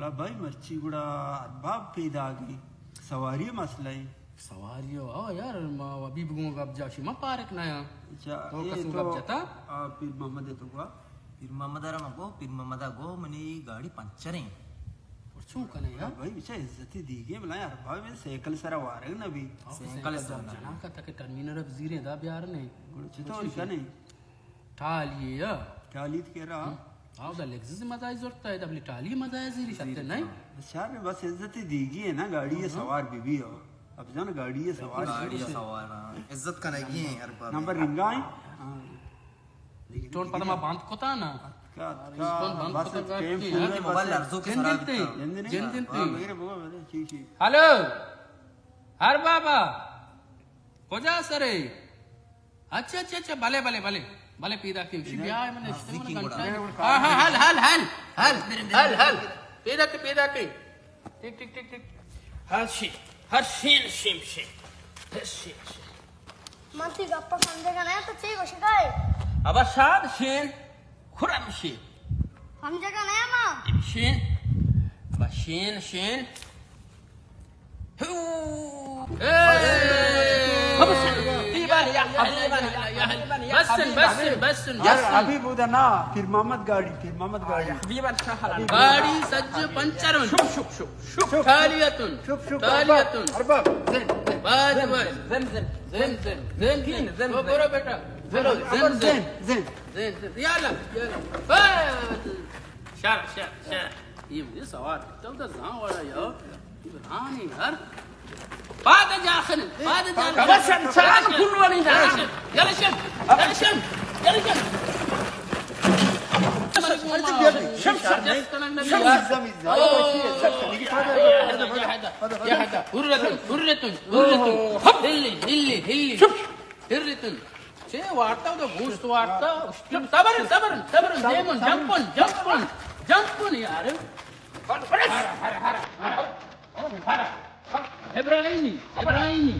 بھائی، مرچی گڑا ارباب پیداگی، سواری مسئلہ ہے۔ سواری ہو، آ یار، ما ابھی بگوں گپ جا، شما پارک نہ آ۔ اچھا، تو اے کسوں تو گپ جتا؟ آ، پیر محمد تو گوا؟ پیر محمد را مگو، پیر محمد گو منی گاڑی پنچر ہیں۔ اور چون کنے یار؟ بھائی، بچا عزتی دیگی، ملا ارباب میں سائیکل سرا وارگ نہ بھی۔ آ، سائیکل سائیکل سرا نہ۔ جنا کا تک ٹرمینل اب زیرے دا بیار نہیں۔ گڑا چطور کنے؟ ٹالی یا؟ ٹالی تو کہہ رہا؟ ہم۔ آو دا لگزز مزائی زورتا ہے، دا بلی ٹالی مزائی زیری شتے نہیں؟ بس یار، بس عزت دیگی ہے نا، گاڑی ہے سوار بی بی ہو۔ اب جان گاڑی ہے سوار۔ گاڑی ہے سوار، ہاں۔ عزت کنگی ہے ہر بار۔ نمبر رنگا ہے؟ ہاں۔ ٹون پدا ما بند کتا نا۔ ٹون بند کتا نا۔ موبائل لرزو کے جن سرا دنتے، بتا۔ جن دنتے۔ ہاں، میرے بابا، میرے چی چی۔ ہلو، ہر بابا، کجا سرے؟ اچھا، اچھا، اچھا، بلے، بلے، بلے، بلے، پیدا کی، شی بیا، من نشتہ من گھنٹہ۔ ہاں، ہاں، ہل، ہل، ہل، ہل، ہل، ہل۔ پیدا کی، پیدا کی۔ ٹک، ٹک، ٹک، ٹک۔ ہر شی، ہر شین، شیم، شیم۔ ہر شین، شیم۔ من تی گپا سمجھگا نہ، تو چی گوشگائے؟ ابا شاد شین، خرم شین۔ سمجھگا نہ ما؟ شین، ابا شین، شین۔ بسن، بسن، بسن، بسن۔ ابھی بودا نا، پیر محمد گاڑی، پیر محمد گاڑی۔ گاڑی سج پنچر۔ شپ، شپ، شپ، شپ۔ تالیتن۔ شپ، شپ، تالیتن۔ ارباب، زن، زن۔ باز، باز۔ زن، زن۔ زن، زن۔ زن، زن۔ زن، زن۔ برو، برو بیٹا۔ برو، زن، زن۔ زن، زن۔ زن، زن۔ یا اللہ، یا اللہ۔ باز۔ شر، شر، شر۔ یہ مجھے سوار۔ تو تو زان والا یار۔ رانی یار۔ پاد جاخن، پاد جاخن۔ بس شن، شن، کن والی نا۔ یلشن، یلشن، یلشن۔ شم، شم، شم، شم۔ حرتن، حرتن، حرتن۔ ہلی، ہلی، ہلی۔ ہرتن۔ چے وارتا، تو گوشت وارتا۔ صبر، صبر، صبر۔ دیمن، جمپن، جمپن، جمپن یار۔ ابراہیمی، ابراہیمی۔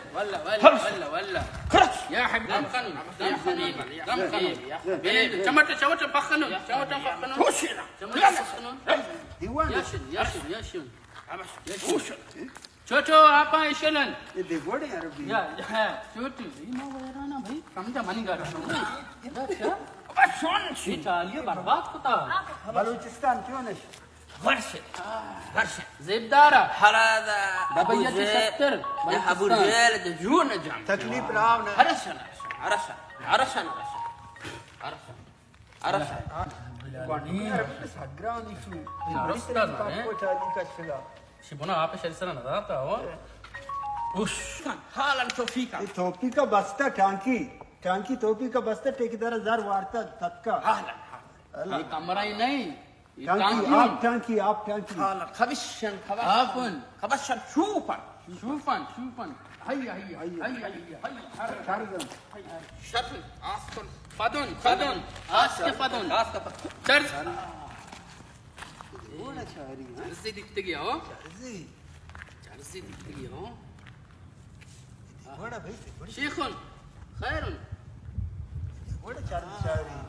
والله، والله، والله، والله. يا حبيبي، دم خنو، دم خنو، دم خنو. چمٹ، چمٹ پخنو، چمٹ پخنو. چمٹ پخنو. ياشن، ياشن، ياشن. ياشن. چوچو، آپاں اشلن. يا، يا، چوچو، ما ويرانا بھائی، سمجھا منی گاڑا. ابا شون شی. چالیو برباد کتا. بلوچستان کیوں نش؟ ورش، ورش. زیبدار. حالا دا دبئی ابو تی زید، شتر، یا ابو بلوچستان. زید جون جام. تکلیف راو نہ. ارسن، ارسن، ارسن، ارسن، ارسن. ارسن. ارسن. سگرانی شو. درست ہے. پاکو چالی کشگا. شی بنا آپ شری سر نہ داتا ہو. اوش. حالا توفیقا. اے توفیقا بستا ٹانکی. ٹانکی توفیقا بستا ٹھیکیدار زر وارتا تتکا. حالا. اے کمرہ ہی نہیں. ٹانکی، آپ ٹانکی، آپ ٹانکی. حالا، کبشن، کبشن. آپن. کبشن، شوپن. Chopin, Chopin. ہئی، ہئی، ہئی، ہئی، ہئی. شرزن. شرزن، آسکن. پدن، پدن. آسک پدن. آسک پدن. چرز. گوڑا چاری، ہاں؟ چرزی دیتگی ہو. چرزی. چرزی دیتگی ہو. وڑا بھائی، وڑا. شیخون، خیرون. وڑا چار، چاری.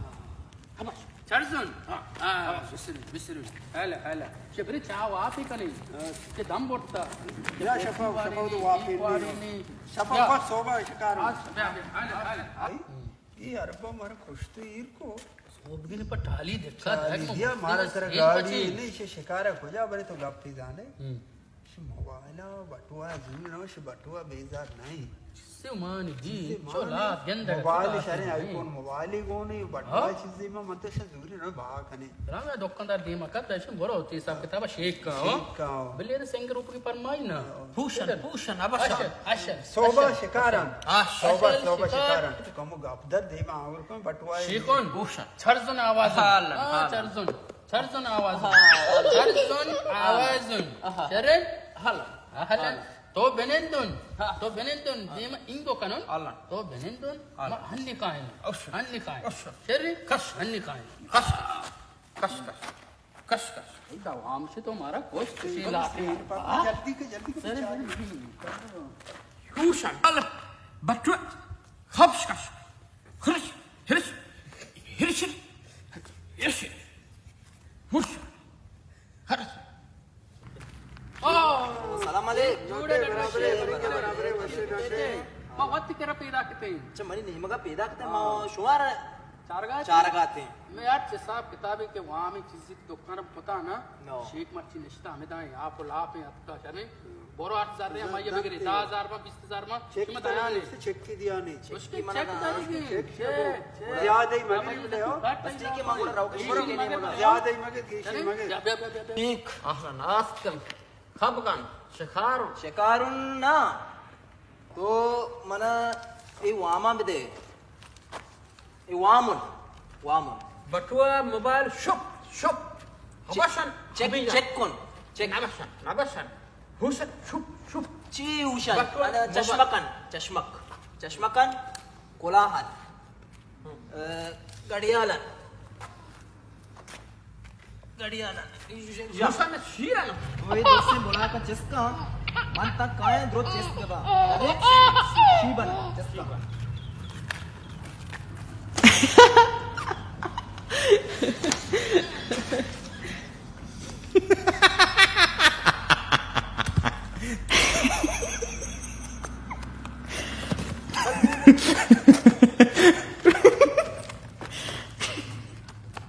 چرزون. ہاں. ہاں، بسرو، بسرو. ہلا، ہلا. چہ برے چاہ واپی کنی. ہاں. کہ دم بڑتا. یا شفا، شفا تو واپی نہیں. شفا یا. وقت صوبہ شکار. ہاں، بیا، بیا. ہلا، ہلا. اے اربا مارا کشت ایر کو. صوبگین پر ٹالی دکھا ٹالی دیا، مارا سر گاڑی نہیں، شے شکارا کجا برے تو گپی زانے. ہم. شی موبائل ءَ بٹوا زور نہ، شی بٹوا بیزار نہ. چیزے مانی دی، چیزے مانی۔ چو لا گندگ موبائل کتا شریں چیزے آئی فون موبائل گونی، بٹوا ہاں؟ چیزے ما من تو شا زوری نہ بہا کنے۔ رام دکاندار دیما کت، ایشی برو تی حساب کتاب شیک کا، ہاں؟ شیک کا۔ بلے سنگ روپ کی پرمائی نا۔ ہاں۔ پوشن، پوشن، ابشر۔ اشر، اشر، صوبہ اشر، شکاران۔ اشر۔ صوبہ، اشر صوبہ شکار۔ شکاران۔ کمو گپ در دیما آور کن، بٹوا شیکون۔ پوشن۔ چرزن آواز۔ ہاں، ہاں، ہاں۔ چرزن۔ چرزن آوازن۔ آہا۔ چرزن آوازن۔ آہا۔ شرن؟ ہلن۔ ہلن۔ تو بنندن۔ ہاں۔ تو بنندن۔ ہاں۔ دیما انگو کنن۔ ہلن۔ تو بنندن۔ ہلن۔ ما ہنی کائن۔ اوش۔ ہنی کائن۔ اوش۔ شرن؟ کش۔ ہنی کائن۔ کش۔ کش کش۔ کش کش۔ اے دوام سے تو ہمارا کوش کشی لاتے ہیں۔ جلدی کے، جلدی کے، سر، بچا۔ جلدی۔ ہوشن۔ ہلن۔ بچو۔ خبش کش۔ ہرش، ہرش، ہرش، ہرش، ہرش، ہرش۔ سلام علیک۔ جوڑے برابر، برابر، برابر، وشے ڈاکٹر۔ ما وقت کرا پیدا کتے۔ اچھا، منی نیمگا پیدا کتے، ما شمار چارگا تے۔ چارگا تے۔ میں یار حساب کتابے کہ وہاں میں چیزی دکان پتا نا، نو۔ شیخ مرچی نشتہ ہمیں دائیں، آپ و لاپ ہیں، اتکا چلیں۔ برو آٹھ ہزار رے، ہمائی بگرے، دہ ہزار ما، بیست ہزار ما، چیک شما تو دیانے۔ چیک کی دیانے؟ چیک اس کے کی منا چیک داری گی۔ چیک کی چیک، چیک۔ زیادہ ہی مگری بلے ہو۔ بس ٹھیک ہے، مگو رو، شروع کے نہیں مگا۔ زیادہ ہی مگے، گیشی مگے۔ بیا، بیا، بیا، بیا، بیا۔ ٹھیک۔ اہلا ناست کن۔ خب کن۔ شکاروں۔ شکاروں نا۔ تو منا اے واما بدے۔ اے وامن، وامن۔ بٹوا موبائل شپ، شپ۔ چ-، وشن چیک، ہمیشہ۔ چیک کن، چیک۔ نہ وشن، نہ وشن۔ ہوشن، شپ، شپ۔ چی ہوشن؟ بٹوا انا موبائل۔ چشمکن، چشمک۔ چشمکن، کلاہن۔ ہم۔ اے، گڑیالن۔ گڑیالن۔ یا۔ موسم شیرن۔ وہی دوستیں بلا کا چسکا، من تک کائیں درو چست گبا۔ ارے، شیبن، چسکا۔